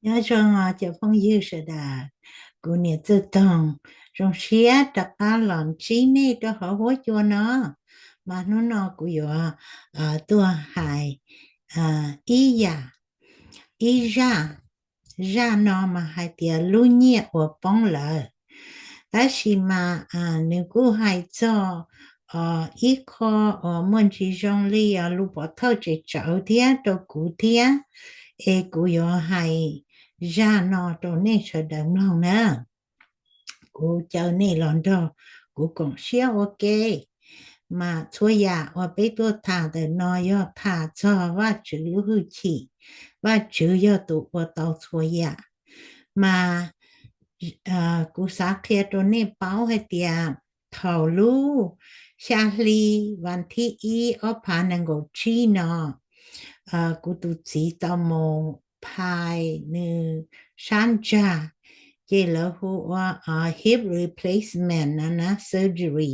Nyob zoo os cov phooj ywg sawv daws, kuv niam Txwj Toog zoo siab rov qab los ntsib nej rau hauv huab cua no. Mas hnub no kuv yuav tuaj hais ib yam, ib zaj. Zaj no mas hais tias lub nyiaj uas poob lawm. Tab sis mas nws kuj hais txog ib qho uas muaj ntsis zoo li lus pov thawj tsem tsawv thiab rau kuv thiab, es kuv yuav hais zaj no rau nej sawv daws mloog na. Kuv caw nej los nrog kuv koom siab ua ke. Mas txhua yam uas peb tuaj tham ntawm no yog tham txog Vajtswv lub hwj chim. Vajtswv yog tus ua tau txhua yam. Mas kuv xav qhia rau nej paub hais tias thaum lub xya hli vas thib ib ob phav nees nkaum tsib no, kuv tus txiv tau mus phais nws sab ntsag, ces lawv hu ua hip replacement no na, surgery.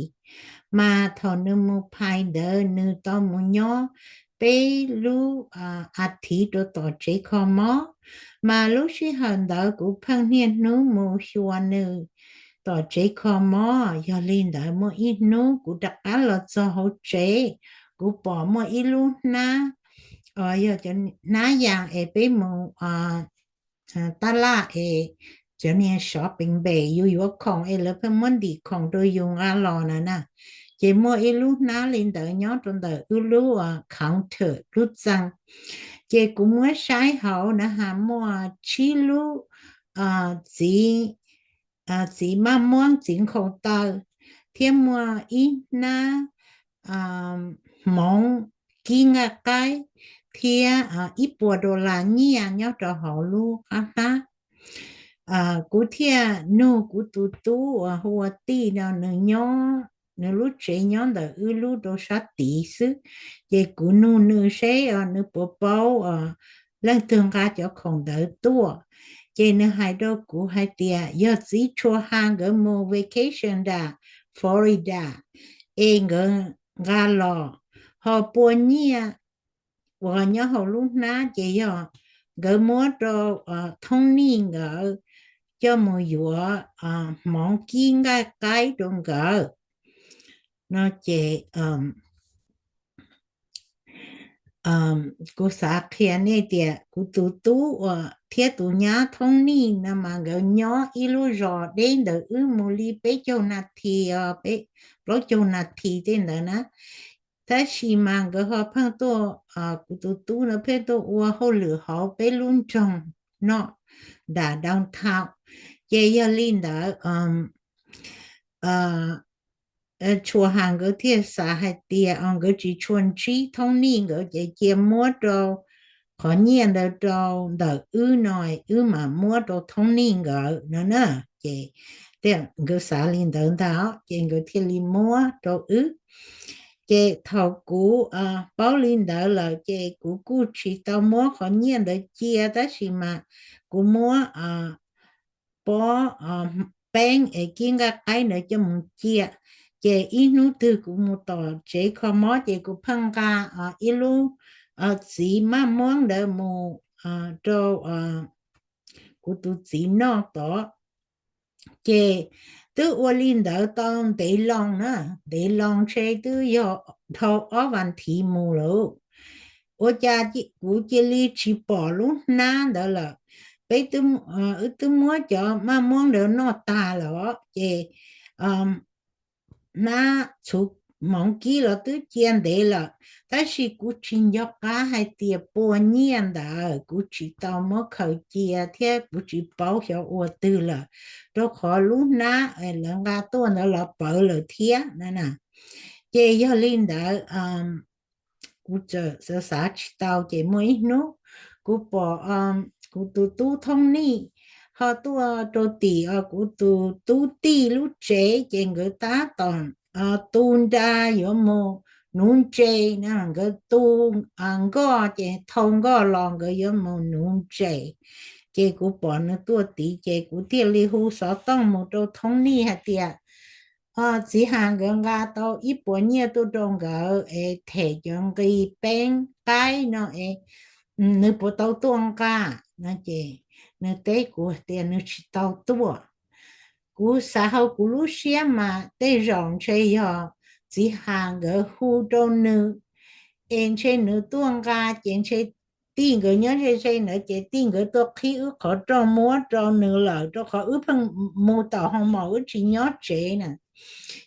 Mas thaum nws mus phais ntawd nws tau mus nyob peb lub a thiv rau tom tsev kho mob. Mas lub sij hawm ntawd kuv pheej niaj hnub mus xyuas nws tom tsev kho mob. Yog li ntawd muaj ib hnub kuv rov qab los txog hauv tsev, kuv pom muaj ib lub hnab, yog cov hnab yas es peb mus taj laj es cov niag shopping bag yus yuav khoom es lawv pheej muab ntim khoom rau yus nqa los na na. Ces muaj ib lub hnab li ntawd nyob rau ntawm wb lub counter lub txee. Ces kuv muab saib hauv na has muaj tsib lub txiv, txiv maj muab txiv nkhaus taw, thiab muaj ib hnab hmoov kib nqaij qaib, thiab ib puas dollar nyiaj nyob rau hauv lub qab hnab. Kuv thiaj nug kuv tus tub uas hu ua Tij no, nws nyob, nws lub tsev nyob ntawm wb lub rau sab tid xwb. Ces kuv nug nws seb nws puas paub leej twg nqa cov khoom ntawd tuaj. Ces nws hais rau kuv hais tias yog txiv Tshua Ha nkawd mus vacation nram Florida es nkawd nqa los, ho pua nyiaj uas nyob hauv lub hnab ces yog nkawd muab rau Thoob Nij nkawd coj mus yuav hmoov kib nqaij qaib rau nkawd no. Ces kuv xav qhia nej tias kuv tus tub uas thiab tus nyab Thoob Nij no mas nkawd nyob ib lub zos deb ntawm wb mus li peb caug nas this, peb, plaub caug nas this tej ntawd na. Tab sis mas nkawd ho pheej tuaj, kuv tus tub no pheej tuaj ua hauj lwm hauv peb lub nroog no nram downtown. Ces yog li ntawd Tshua Ha nkawd thiaj xav hais tias nkawd tsis tshua ntsib Thoob Nij nkawd ces cia muab rau qhov nyiaj ntawd rau ntawm wb no, wb mam muab rau Thoob Nij nkawd no na. Ces nkawd xav li ntawd ntag ces nkawd thiaj li muab rau wb. Ces thaum kuv paub li ntawd lawm ces kuv kuj tsis tau muab qhov nyiaj ntawd cia, tab sis mas kuv muab pob peeb es kib nqaij qaib ntawd coj mus cia. Ces ib hnub twg kuv mus tom tsev kho mob ces kuv pheej nqa ib lub txiv maj muab ntawd mus rau kuv tus txiv noj tod. Ces twb ua li ntawd tau ntev loo na, ntev loo ntshe twb yog dhau ob vas thiv mus lawm. Ua cas kuv cia li tsis pom lub hnab ntawd lawm. Peb, wb twb muab cov maj muab ntawd noj tag lawm ces hnab txhuv hmoov kib los twb cia ntev lawm, tab sis kuv tsis nco qab hais tias pua nyiaj ntawd kuv tsis tau muab khaws cia thiab kuv tsis paub xyov ua twg lawm, rau qhov lub hnab lawv nqa tuaj ntawd los pawv lawm thiab na. Ces yog li ntawd kuv txawm xav xav tsis tau ces muaj ib hnub kuv pom kuv tus tub Thoob Nij ho tuaj rau tim kuv tus tub Tij lub tsev ces nkawd tab tom tu nra yuav mus nuv ntses na, nkawd tu nkoj ces thau nkoj los nkawd yuav mus nuv ntses. Ces kuv pom nws tuaj tid ces kuv thiaj li hu xov tooj mus rau Thoob Nij hais tias txiv Ha nkawd nqa tau ib puas nyiaj tuaj rau nkawd es them cov nqi peeb qaib no es nws puas tau tuaj nqa no. Ces nws teb kuv tias nws tsis tau tuaj. Kuv xav hauv kuv lub siab mas tej zaum ntshe yog txiv Has nkawd hu rau nws, es ntshe nws tuaj nqa ces ntshe tij nkawd nyob ze ze ntawd ces tij nkawd tuaj qhib wb qhov rooj muab rau nws lawm, rau qhov wb pheej mus tom hoo mos wb tsis nyob tsev na.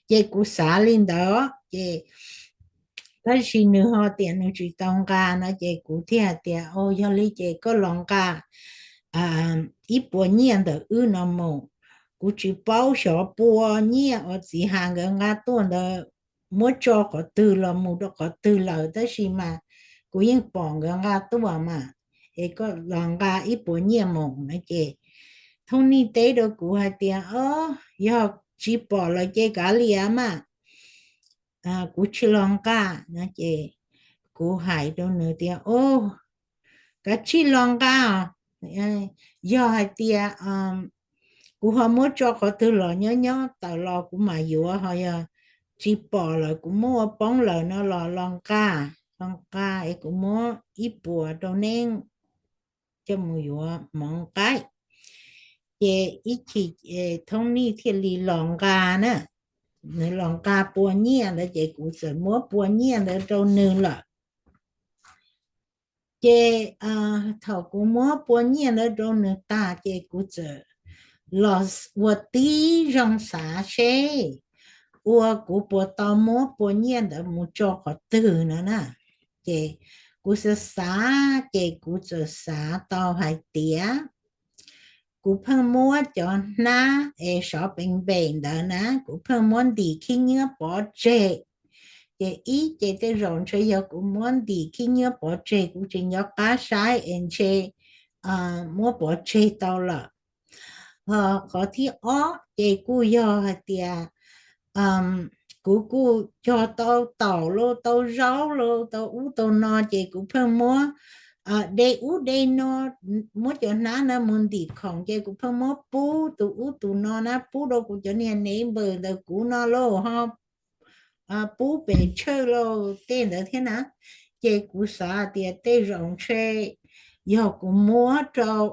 Ces kuv xav li ntawd ces tab sis nws ho tias nws tsis tau nqa no ces kuv thiaj tias, o, yog li ces koj los nqa ib puas nyiaj ntawm wb no mus. Kuv tsis paub xyov puas nyiaj uas txiv Has nkawd nqa tuaj ntawd muab tso qhov twg los mus rau qhov twg lawm, tab sis mas kuv yeej pom nkawd nqa tuaj mas, es koj los nqa ib puas nyiaj mus no ces Thoob Nij teb rau kuv hais tias, o, yog tsis pom lawm ces kav liam mas, kuv tsis los nqa no ces kuv hais rau nws tias, o, kav tsij los nqa os. Yog hais tias kuv ho muab tso qhov twg los nyob nyob tawm los kuv mam yuav, ho yog tsis pom lawm kuv muab ua poob lawm no los los nqa, los nqa es kuv muab ib puas rau neb coj mus yuav hmoov qaib. Ces ib chim Thoob Nij thiaj li los nqa na. Nws los nqa pua nyiaj ntawd ces kuv txawm muab pua nyiaj ntawd rau nws lawm. Ces thaum kuv muab pua nyiaj ntawd rau nws tag ces kuv txawm los ua tib zoo xav seb ua kuv puas tau muab pua nyiaj ntawd mus tso qhov twg no na. Ces kuv xav xav ces kuv txawm xav tau hais tias kuv pheej muab cov hnab es sov peem npem ntawd na, kuv pheej muab ntim khib nyiab pov tseg. Ces ib ces tej zaum ntshe yog kuv muab ntim khib nyiab pov tseg, kuv tsis nco qab saib es ntshe muab pov tseg tau lawm. Ho qhov thib ob ces kuj yog hais tias kuv kuj cog tau taum los tau zaub los tau ub tau no ces kuv pheej muab de ub de no, muab cov hnab no mus ntim khoom ces kuv pheej muab pub tus ub tus no na, pub rau kuv cov niag neighbor ntawm kuv no los ho pub pes tsawg los tej ntawd thiab na. Ces kuv xav tias tej zaum ntshe yog kuv muab rau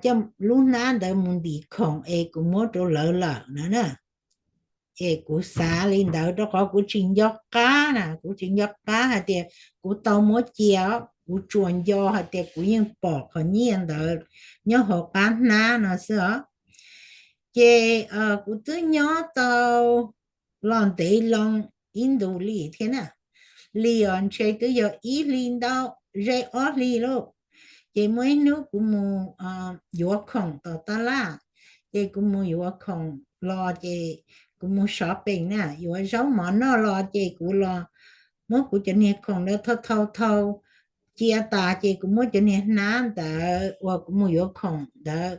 coj lub hnab ntawd mus ntim khoom es kuv muab rau lawv lawm no na. Ces kuv xav li ntawd rau qhov kuv tsis nco qab na, kuv tsis nco qab hais tias kuv tau muab cia, kuv tsuas nco hais tias kuv yeej pom qhov nyiaj ntawd nyob hauv qab hnab no xwb os. Ces kuv twb nyob tau los ntev loo ib ntus li thiab na, li os ntshe twb yog ib hli ntau, ze ob hli lauj. Ces muaj ib hnub kuv mus yuav khoom tom taj laj, ces kuv mus yuav khoom los ces kuv mus sov peem na, yuav zaub mov noj los ces kuv los muab kuv cov niag khoom ntawd thau thau thau cia tas ces kuv muab cov niag hnab ntawd uas kuv mus yuav khoom ntawd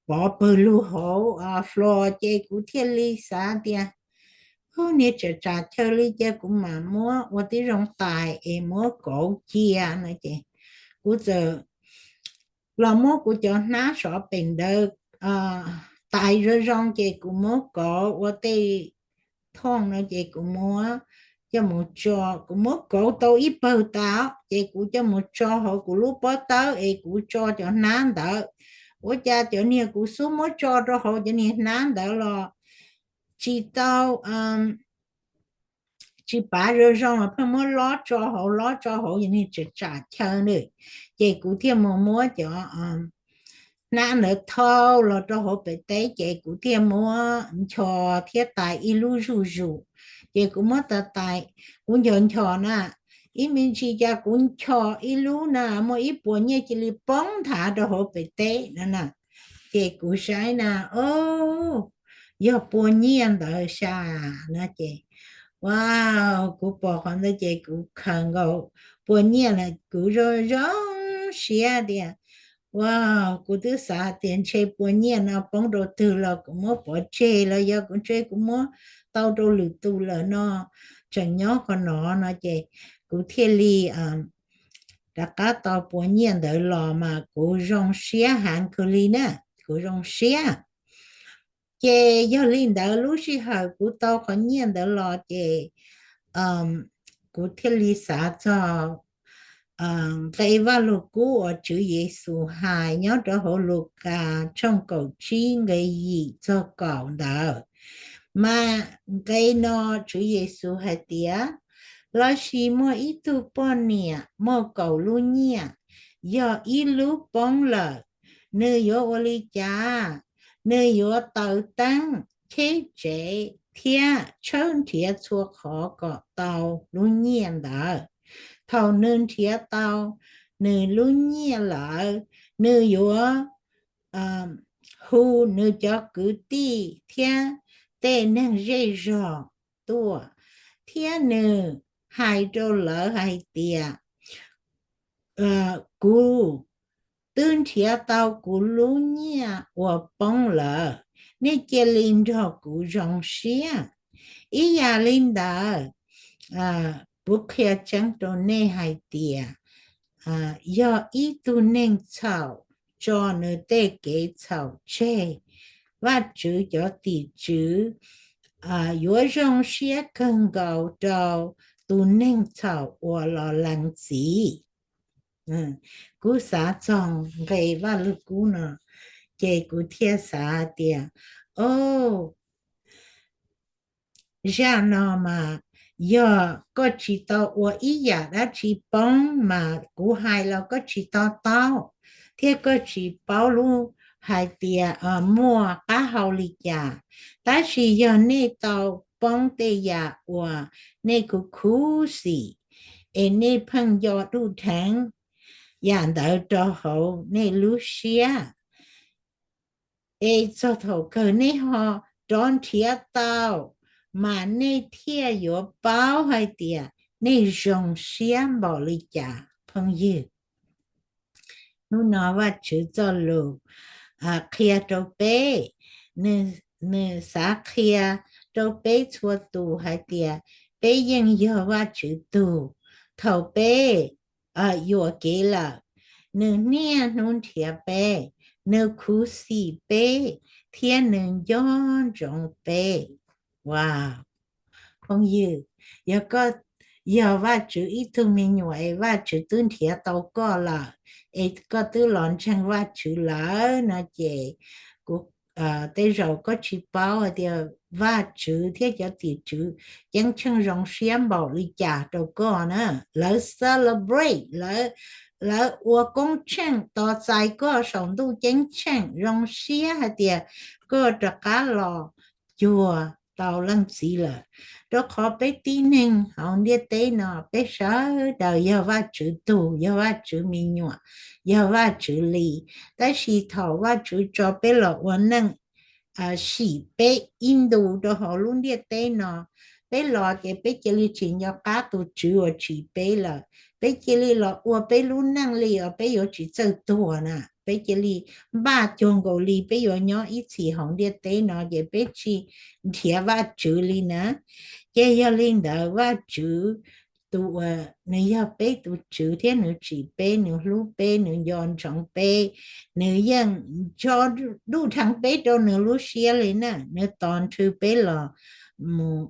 pov pawg lug hauv hlo ces kuv thiaj li xav tias, hu, niag tsam tsam chaw li ces kuv mam muab ua tib zoo tais es muab kauv cia no ces kuv txawm los muab kuv cov hnab sov peem ntawd tais zoo zoo ces kuv muab kauv ua tej thooj no ces kuv muab coj mus tso, kuv muab kauv tau ib pawg tas ces kuv coj mus tso hauv kuv lub pob tawb es kuv tso cov hnab ntawd. Ua cas cov niag kuv xub muab tso rau hauv cov niag hnab ntawd los tsis tau, tsis pav zoo zoo, pheej muab lob tso hauv, lob tso hauv, yog niag tsam tsam chaw na. Ces kuv thiaj mus muab cov hnab ntawd thau los rau hauv pem teb ces kuv thiaj muab nchos thiab tais ib lub zuj zus. Ces kuv muab tais tais, kuv nchos nchos na, ib me ntsis cas kuv nchos ib lub na muaj ib puas nyiaj cia li poob nthav rau hauv pem teb no na. Ces kuv saib na, o, yog pua nyiaj ntawd sas no ces, wow, kuv pom qhov ntawd ces kuv khaws nkaus pua nyiaj na, kuv zoo zoo siab tias, wow, kuv twb xav tias ntshe pua nyiaj no poob rau twg los kuv muab pov tseg los yog kuv ntshe kuv muab tau rau lwm tus lawm no, tseem nyob qhov no no ces kuv thiaj li rov qab tau pua nyiaj ntawd los mas kuv zoo siab heev kawg li na, kuv zoo siab. Ces yog li ntawd lub sij hawm kuv tau qhov nyiaj ntawd los ces kuv thiaj li xav txog nqe Vajluskub uas Tswv Yexus hais nyob rau hauv Lukas tshooj kaum tsib nqe yim txog kaum ntawd. Mas nqe no Tswv Yexus hais tias, lossis muaj ib tug poj niam muaj kaum lub nyiaj, yog ib lub poob lawm, nws yuav ua li cas? Nws yuav taws teeb, cheb tsev, thiab tshawb nrhiav txhua qhov kom tau lub nyiaj ntawd. Thaum nws nrhiav tau nws lub nyiaj lawm, nws yuav hu nws cov kwv tij thiab tej neeg zej zog tuaj, thiab nws hais rau lawv hais tias, kuv twb nrhiav tau kuv lub nyiaj uas poob lawm, nej cia li nrog kuv zoo siab. Ib yam li ntawd, kuv qhia tseeb rau nej hais tias, yog ib tug neeg txhaum tso nws tej kev txhaum tseg, Vajtswv cov tim tswv yuav zoo siab kawg nkaus rau tus neeg txhaum uas los lees txiv. Kuv xav txog nqe Vajluskub no, ces kuv thiaj xav tias, o, zaj no mas yog koj tsis tau ua ib yam dab tsi poob mas kuv hais los koj tsis to taub, thiab koj tsis paub lub hais tias muaj qab hau li cas. Tab sis yog nej tau poob tej yam uas nej khuv khuv xim, es nej pheej nco duj dheev yam ntawd rau hauv nej lub siab, es txog thaum kawg nej ho rov nrhiav tau, mas nej thiaj yuav paub hais tias nej zoo siab npaum li cas phooj ywg. Hnub no Vajtswv txoj lus qhia rau peb, nws xav qhia rau peb txhua tus hais tias peb yeej yog Vajtswv tug. Thaum peb yuam kev lawm, nws niaj hnub nrhiav peb, nws khuv xim peb, thiab nws nco ntsoov peb. Wow, phooj ywg, yog koj yog Vajtswv ib tug me nyuam es Vajtswv twb nrhiav tau koj lawm, es koj twb los ntseeg Vajtswv lawm no ces kuv, tej zaum koj tsis paub hais tias Vajtswv thiab cov tim tswv ceeb tsheej zoo siab npaum li cas rau koj na. Lawv celebrate, lawv ua koob tsheej tos txais koj saum ntuj ceeb tsheej, zoo siab hais tias koj rov qab los cuag tau leej txiv lawm. Rau qhov peb tib neeg hauv ntiaj teb no peb sawv daws yog Vajtswv tug, yog Vajtswv me nyuam, yog Vajtswv li. Tab sis thaum Vajtswv tso peb los ua neej, sim peb ib ntus rau hauv lub ntiaj teb no, peb los ces peb cia li tsis nco qab tus Tswv uas tsim peb lawm. Peb cia li los ua peb lub neej li os, peb yuav tsis txawj tuag na. Peb cia li npaj cuag nkaus li peb yuav nyob ib txhis hauv ntiaj teb no ces peb tsis nrhiav Vajtswv li na. Ces yog li ntawd Vajtswv tus uas nws yog peb tus Tswv thiab nws tsim peb, nws hlub peb, nws nco ntsoov peb, nws yeej tso duj dheev peb rau nws lub siab li na. Nws tos nrhw peb los mus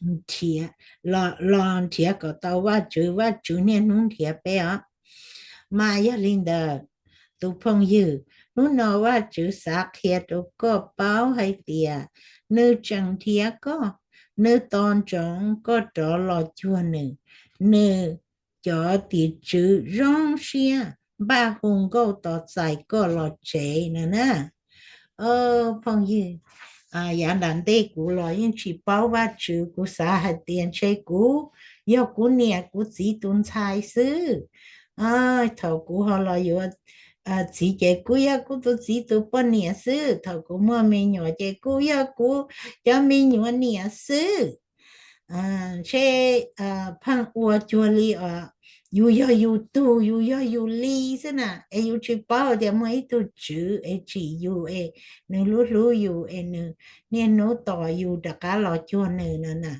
nrhiav, los nrhiav kom tau Vajtswv, Vajtswv niaj hnub nrhiav peb os. Mas yog li ntawd, tus phooj ywg, hnub no Vajtswv xav qhia rau koj paub hais tias nws tseem nrhiav koj, nws tos ntsoov koj rov los cuag nws, nws cov tim tswv zoo siab npaj hu nkauj tos txais koj los tsev no na. Phooj ywg, yav nram ntej kuv los yeej tsis paub Vajtswv, kuv xav hais tias ntshe kuv yog kuv niam kuv txiv tus ntxhais xwb. Thaum kuv ho los yuav txiv ces kuv yog kuv tus txiv tus poj niam xwb, thaum kuv muaj me nyuam ces kuv yog kuv cov me nyuam niam xwb. Ntshe pheej ua cuag li yus yog yus tug, yus yog yus li xwb na, es yus tsis paub tias muaj ib tug Tswv es tsim yus, es nws hlub hlub yus, es nws niaj hnub tos yus rov qab los cuag nws no na.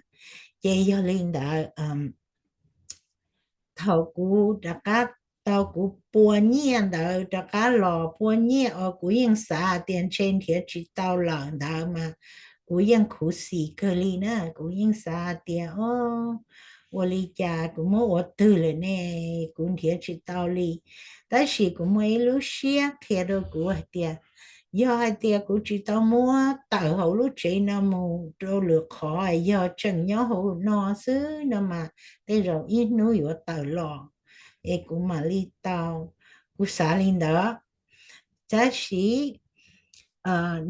Ces yog li ntawd, thaum kuv rov qab tau kuv pua nyiaj ntawd rov qab los, pua nyiaj uas kuv yeej xav tias ntshe nrhiav tsis tau lawm ntawd mas kuv yeej khuv xim kawg li na. Kuv yeej xav tias, o, ua li cas, kuv muab ua twg lawm ne, kuv nrhiav tsis tau li. Tab sis kuv muaj ib lub siab qhia rau kuv hais tias, yog hais tias kuv tsis tau muab tawm hauv lub tsev no mus rau lwm qhov, yog tseem nyob hauv no xwb no mas tej zaum ib hnub yuav tawm los, es kuv mam li tau, kuv xav li ntawd. Tab sis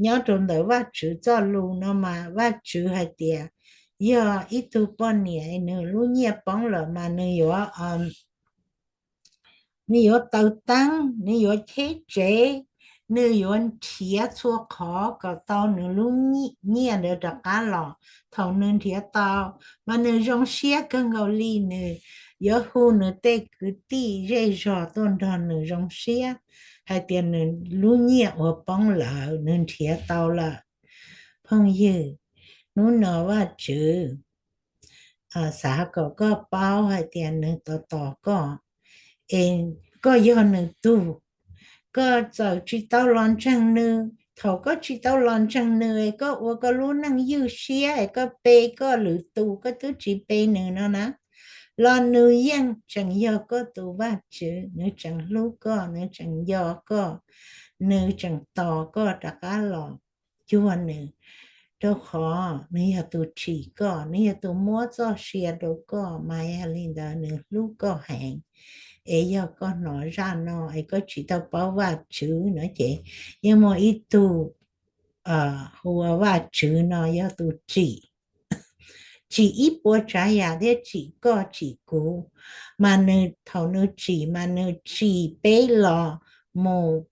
nyob rau ntawm Vajtswv txoj lus no mas Vajtswv hais tias yog ib tug poj niam nws lub nyiaj poob lawm mas nws yuav nws yuav taws teeb, nws yuav cheb tsev, nws yuav nrhiav txhua qhov kom tau nws lub nyiaj ntawd rov qab los. Thaum nws nrhiav tau mas nws zoo siab kawg nkaus li, nws yuav hu nws tej kwv tij zej zog tuaj nrog nws zoo siab hais tias nws lub nyiaj uas poob lawm nws nrhiav tau lawm. Phooj ywg, hnub no Vajtswv xav kom koj paub hais tias nws tos tos koj, es koj yog nws tug. Koj txawm tsis tau los ntseeg nws, thaum koj tsis tau los ntseeg nws es koj ua koj lub neej ywj siab es koj pe koj lwm tus, koj twb tsis pe nws no na, los nws yeej tseem yog koj tus Vajtswv, nws tseem hlub koj, nws tseem nco koj, nws tseem tos koj rov qab los cuag nws, rau qhov nws yog tus tsim koj, nws yog tus muab txoj sia rau koj, mas yog li ntawd nws hlub koj heev. Es yog koj hnov zaj no es koj tsis tau paub Vajtswv no ces yeej muaj ib tug hu ua Vajtswv no yog tus tsim, tsim ib puas tsav yam thiab tsim koj tsim kuv. Mas nws, thaum nws tsim mas nws tsim peb los mus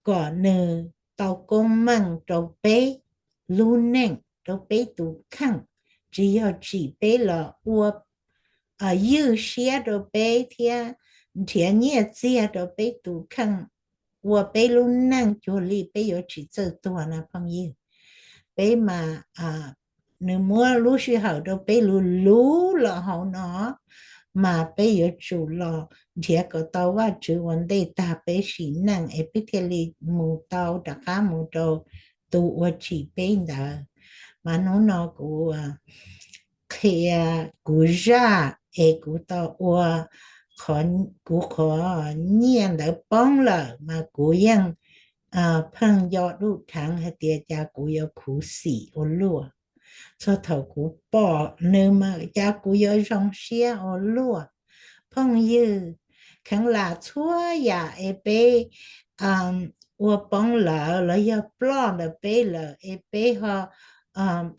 kom nws tau koob meej rau peb lub neej, rau peb tus kheej, tsis yog tsim peb los ua ywj siab rau peb thiab nrhiav nyiaj txiag rau peb tus kheej, ua peb lub neej cuag li peb yuav tsis txawj tuag na phooj ywg. Peb mas nws muab lub sij hawm rau peb luv luv los hauv no, mas peb yuav tsum los nrhiav kom tau Vajtswv ua ntej tag peb sim neej es peb thiaj li mus tau rov qab mus rau tus uas tsim peb ntawd. Mas hnub no kuv qhia kuv zaj es kuv tau ua, kuv qhov nyiaj ntawd poob lawm mas kuv yeej pheej nco duj dheev hais tias cas kuv yuav khuv xim ua luaj, txog thaum kuv pom nws mas cas kuv yuav zoo siab ua luaj. Phooj ywg, kheev lam txhua yam es peb ua poob lawm los yog ploj ntawm peb lawm es peb ho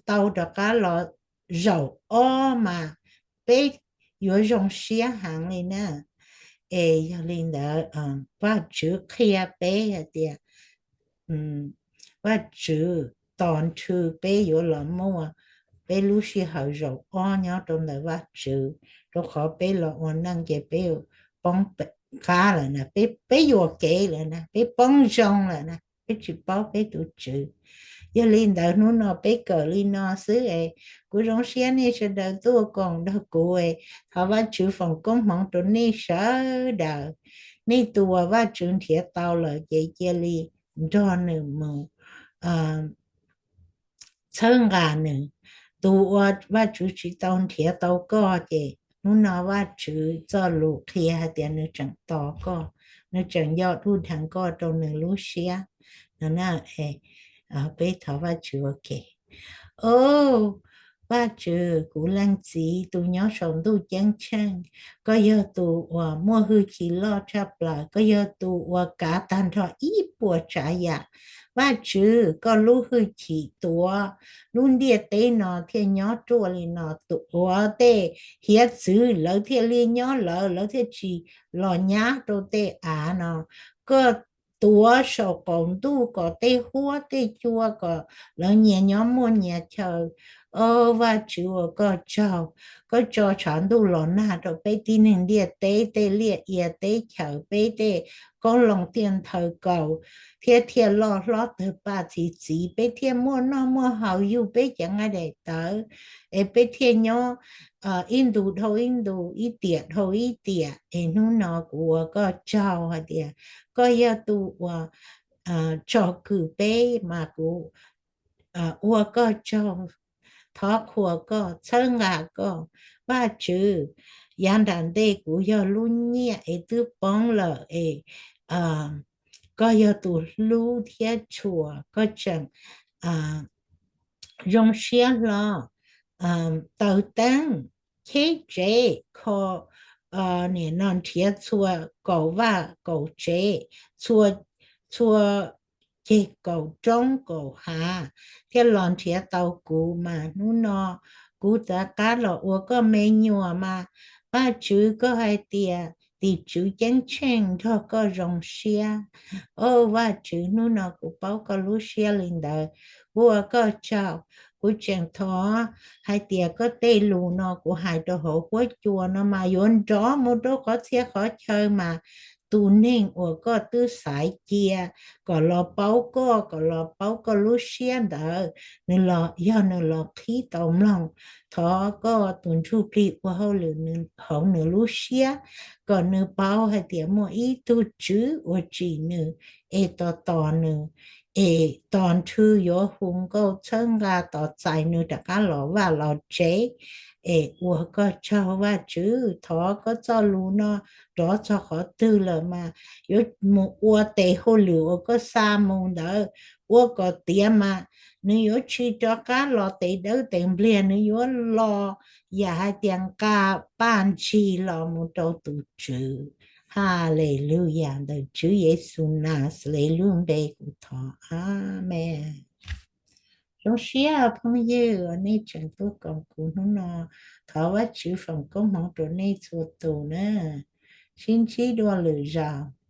tau rov qab los zaum ob mas peb yuav zoo siab heev li na. Es yog li ntawd Vajtswv qhia peb hais tias Vajtswv tos nrhw peb yuav los muaj peb lub sij hawm zaum ob nyob rau ntawm Vajtswv, rau qhov peb los ua neej ces peb poob qab lawm na, peb yuam kev lawm na, peb poob zoo lawm na, peb tsis paub peb tus Tswv. Yog li ntawd hnub no peb kawm li no xwb es kuv zoo siab nej sawv daws tuaj koom nrog kuv es thov Vajtswv foom koob hmoov rau nej sawv daws. Nej tus uas Vajtswv nrhiav tau lawm ces cia li nrog nws mus txhawb nqa nws. Tus uas Vajtswv tsis tau nrhiav tau koj ces hnub no Vajtswv txoj lus qhia hais tias nws tseem tos koj, nws tseem nco duj dheev koj rau nws lub siab no na. Peb thov Vajtswv ua ke. O Vajtswv, kuv leej Txiv tus nyob saum ntuj ceeb tsheej, koj yog tus uas muaj hwj chim loj tshaj plaws, koj yog tus uas kav tag nrho ib puas tsav yam. Vajtswv, koj lub hwj chim tuav lub ntiaj teb no thiaj nyob ruaj li no, tuav tej hiav txwv lawv thiaj li nyob lawv, lawv thiaj tsis los nyab rau tej av no. Koj tuav saum qaum ntuj kom tej huab tej cua kom lawv nyias nyob muaj nyias chaw. O Vajtswv uas koj tsaug, koj tso tshav ntuj los nag rau peb tib neeg ntiaj teb, tej liaj ia teb chaws, peb tej qoob loo thiaj nthawv kaus thiab thiaj loj hlob tawg paj txi txiv, peb thiaj muaj noj muaj haus yug peb cov nqaij daim tawv, es peb thiaj nyob ib ntu dhau ib ntu, ib tiam dhau ib tiam. Es hnub no kuv ua koj tsaug hais tias koj yog tus uas tsom kwm peb, mas kuv ua koj tsaug thov qhuas koj, txhawb nqa koj. Vajtswv, yav nram ntej kuv yog lub nyiaj es twb poob lawm es koj yog tus hlub thiab tshua, koj tseem zoo siab hlo taws teeb, cheb tsev, kho nim no nrhiav txhua kaum vaj kaum tsev, txhua ceg kaum roob kaum hav, thiaj los nrhiav tau kuv. Mas hnub no kuv rov qab los ua koj me nyuam mas, Vajtswv, koj hais tias tim tswv ceeb tsheej nrog koj zoo siab. Au Vajtswv, hnub no kuv paub koj lub siab li ntawd, ua koj tsaug. Kuv tseem thov hais tias koj tej lus no kuv hais rau hauv huab cua no mas yuav nrov mus rau qhov txhia qhov chaw mas tus neeg uas koj twb xaiv cia kom los paub koj, kom los paub koj lub siab ntawd, nws los yog nws los qhib tau mloog. Thov koj tus Ntsujplig ua hauj lwm hauv nws lub siab, kom nws paub hais tias muaj ib tug tswv uas tsim nws es tos tos nws, es tos nrhw yuav hu nkauj txhawb nqa tos txais nws rov qab los vaj los tsev. Es ua koj tsaug Vajtswv, thov koj txoj lus no rov txog qhov twg lawm mas yuav mus ua tes hauj lwm uas koj xa mus ntawd, ua kom tiav mas nws yuav tsis rov qab los tes dawb tes npliag, nws yuav los yam hais tias nqa paj ntshis los mus rau tus tswv. Haleluyas, ntawm Tswv Yexus Naxales lub npe kuv thov, Amees. Zoo siab phooj ywg uas nej tseem tuaj koom kuv hnub no, thov Vajtswv foom koob hmoov rau nej txhua tus na. Sib ntsib dua lwm zaus.